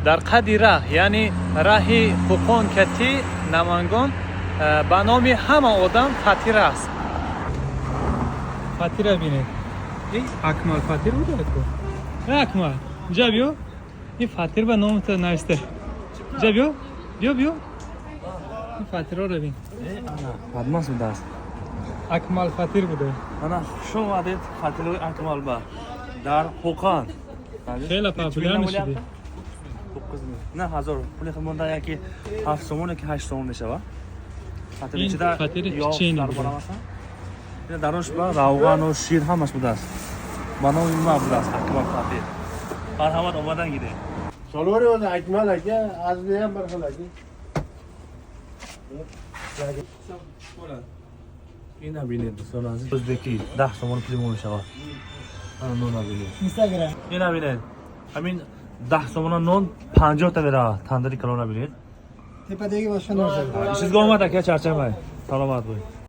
Дар қади раҳ, яъне раҳи Қӯқон кати Намангон, ба номи ҳама одам фатир аст. Фатира бинед. Эй, Акмал фатир буда ку? Э, Акмал, инҷа биё. Ин фатир ба номи ту нависта. Инҷа биё, биё, биё. Ин фатирҳоро бин. Падмас будааст. Акмал фатир буда. Ана, хуш омадед фатирои Акмал ба дар Қӯқон. Хеле популярный шуди. На ҳазор пули монда, яки 7 сомон яки 8 сомон мешава. Ин фатири печенье буда. Дарош ба равғану шир ҳамаш будааст. Ба номи ма будааст, Акмал фатир. Марҳамат, омадан гиред. Solavering o'zi, Akmal aka, Azli ham bir xil aka. Ина бинед, дӯстон азиз, ӯзбекӣ 10 сомон пули мо мешавад. Ана, нона бинед. Instagram. Ина бинед, ҳамин 10 сомона нон 50-та меравад. Тандири калона бинед. Tepadagi boshqa narsa. Sizga omad, aka, charchamang, salomat bo'ling.